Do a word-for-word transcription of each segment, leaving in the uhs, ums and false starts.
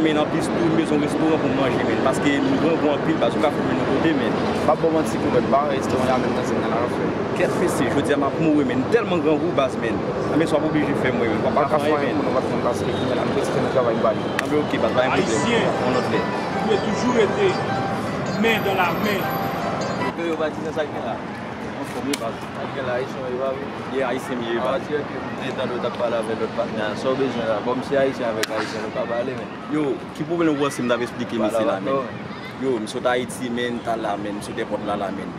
Men anplis tou, m bezwen yon restoran pou m manje, men. Paske m grangou anpil, baz, ou ka fè m mennen yon kote, men. M ap ba w manti, konpè, m pa wè restoran la menm nan zòn nan la, frè. Kèt mesye, jodi a m ap mouri, men. M tèlman grangou, baz, men. Anben, sa w ap oblije fè mwen, men. M pa ka fè anyen, men. Anben, oke, baz, pa gen pwoblèm. Yon lòt lè. Ayisyen, nou dwe toujou rete men dan la men. Yo, yo pa di nan sa k gen la. Anfòm, wi, baz. Sa k gen la, Ayisyen, wi, pa vre? Ye, Ayisyen, m ye, wi, baz. Avan yè ke m te tande w t ap pale avèk lòt patnè a. Sa w bezwen la? Kòm se Ayisyen avèk Ayisyen, nou ka pale, men. Yo, ki pwoblèm ou panse m t ap esplike mesye la, men? Yo, m sot Ayiti, men, m t al la, men, m sot èpòt la, la, men.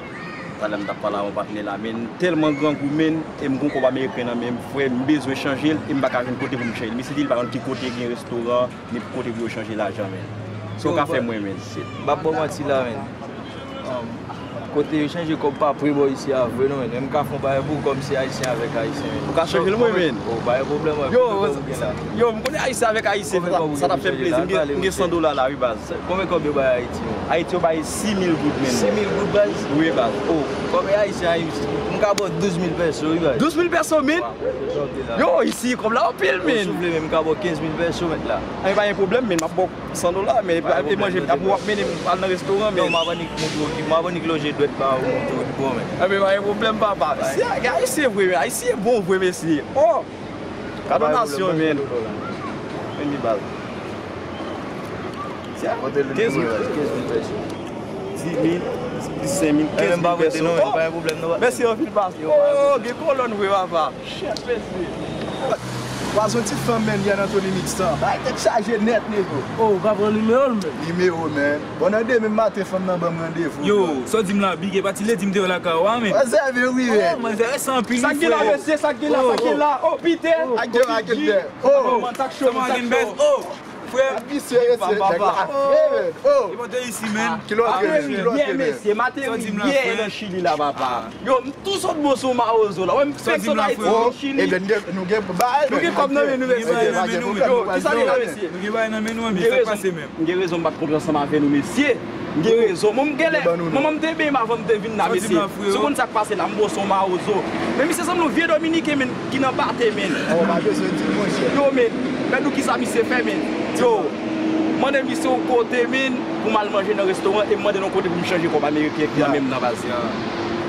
Talè m t ap pale a yon patnè la, men, m tèlman grangou, men, e m gon kòb ameriken nan men m, frè, m bezwen chanje l, e m pa ka jwenn kote pou m chanje l. Misye di l pa konn ki kote gen restoran, ni kote pou yo chanje lajan, men. Sa w ka fè mwen, men? M p ap ba w manti la, men. Um, kote yo chanje kòb pa pre bò isi a vre non, men. Men m ka fè yon bagay pou w kòm se Ayisyen avèk Ayisyen, men. Ou ka chanje l mwen, men? Oh, pa gen pwoblèm, wè. Yo, konbyen kòb ou gen la? Yo, m konnen Ayisyen avèk Ayisyen, sa t ap fè m plezi. M gen, m gen san dola la, wi, baz. Konbyen kòb yo bay Ayiti, men? Ayiti, yo bay sis mil goud, men. Sis mil goud, baz? Wi, baz. Oh, kòm e Ayisyen, Ayiti, m ka ba w douz mil pèso, wi, baz. Douz mil pèso, men? Yo, isi, kòb la anpil, men. Ou soufle, men m ka ba w kenz mil pèso, mèt la. Anben, pa gen pwoblèm, men. M ap ba w san dola, men e manje, apre w ap mennen m al nan restoran, men. Non, m ap annik montre w ki, m ap annik lonje dwèt ba ou, montre w ki bò, men. Anben, pa gen pwoblèm, papa. Mesye, Ayisyen vre, men. Ayisyen bon vre, mesye. Oh! Kado nasyon, men. Men li baz. Kenz mil, kenz mil pèso. Dis mil, plis senk mil, kenz mil pèso. Oh! Mèsi anpil, baz. Oh, gen kolòn vre, papa. Shit, mesye. Pase yon ti fanm, men, Yan Anthony Mixtan. Bay tèt chaje nèt, nego. Oh, ou ka pran nimewo l, men. Nimewo, men. Bon, nan demen maten, fanm nan ban m randevou. Yo, sa w di m la, Big, e pa ti ledi m te wè lakay ou a, men. Mwen sèvi, wi, men. Oh, mwen sèvi, sa anpil, wi, frè. Sa k gen la, mesye, sa k gen la, sa k gen la. Oh, Peter. Ak gen, ak gen. Oh, man, tak cho, man, tak cho. Oh, frè. Misye, mesye, nèg la fre, men. Oh. Ki pote isi, men. Ki lòt, men. Ki lòt, men. Mesye, m ateri yè nan Chili la, papa. Yo, m tou sot bon sou mawozo la. Wè, m fèk sot Ayiti vin Chili. Ebyen, nou gen, nou gen bagay, nou gen kòb nan men nou, mesye. Yo, kisa gen la, mesye? Nou gen bagay nan men nou, men sa k pase menm? M gen rezon m pa t kontre ansanm avè nou, mesye. M gen rezon. Mwen, m genlè, manman m te benyen m avan m te vin la, mesye. Si w konn sa k pase la, m bon sou mawozo. Men misye sanble yon vye Dominiken, men, ki nan pate, men. Oh, pa bezwen di l, monchè. Yo, men, gad nou kisa misye fè, men. Yo, mande misye yon kote, men, pou m al manje nan restoran, e m mande l yon kote pou m chanje kòb ameriken ki nan men m nan, baz.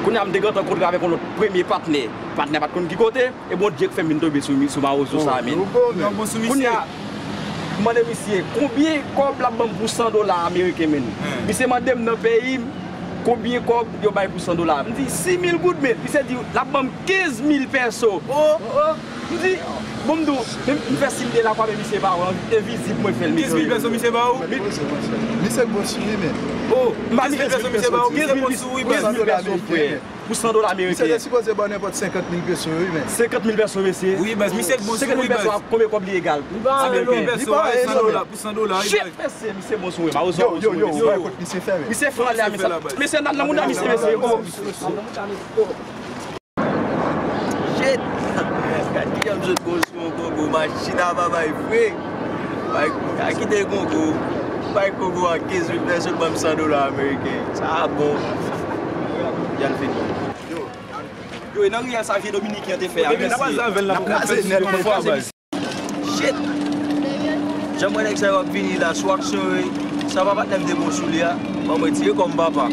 Kounye a, m te gentan kontre avèk yon lòt premye patnè. Patnè a pa t konn ki kote, e Bondye k fè m vin tonbe sou, sou mawozo sa a, men. Kounye a, m mande misye, konbyen kòb l ap ban m pou san dola ameriken, men? Misye mande m nan peyi m, konbyen kòb yo bay pou san dola. M di, sis mil goud, men. Misye di, l ap ban m kenz mil pèso. M di, bon, m di w, men m fè siy de lakwa, men misye pa wè, envizib mwen fè l, mesye. Kenz mil pèso misye ba ou? Misye bon sou li, men. Oh, m pa kenz mil pèso, misye ba ou, misye bon sou ou, wi, baz. Kenz mil pèso, frè. Pou san dola ameriken. Misye te sipoze ba w nenpòt senkant mil pèso, wi, men. Senkant mil pèso, mesye? Wi, baz, misye k bon sou ou, wi, baz. Senkant mil pèso, konbyen kòb li egal? Li pa anyen, men. Li pa anyen, san dola, pou san dola, wi, baz. Shit, mesye, misye bon sou ou, wi, mawozo. Yo, yo, yo, wè kot misye fè, men. Misye fè ale a, mesye. Mesye, nan, nan moun nan, misye, mesye. Oh. Shit! Gad kijan m sot bon sou yon gongo, machin a pa bay fre. Bay, a kite gongo. Bay gongo a kenz mil pèso, l ban m san dola ameriken. Sa a bon. Jan fini. Yo, yo, e nan riyèl sa vye Dominiken an te fè a, wi, mesye. N ap kraze nèt, n ap kraze, mesye. Shit! Jan m wè nèg sa yo ap vini la, sou aksyon yo, sa pa patnè m te bon sou li a, ban mwen tire kòm papa.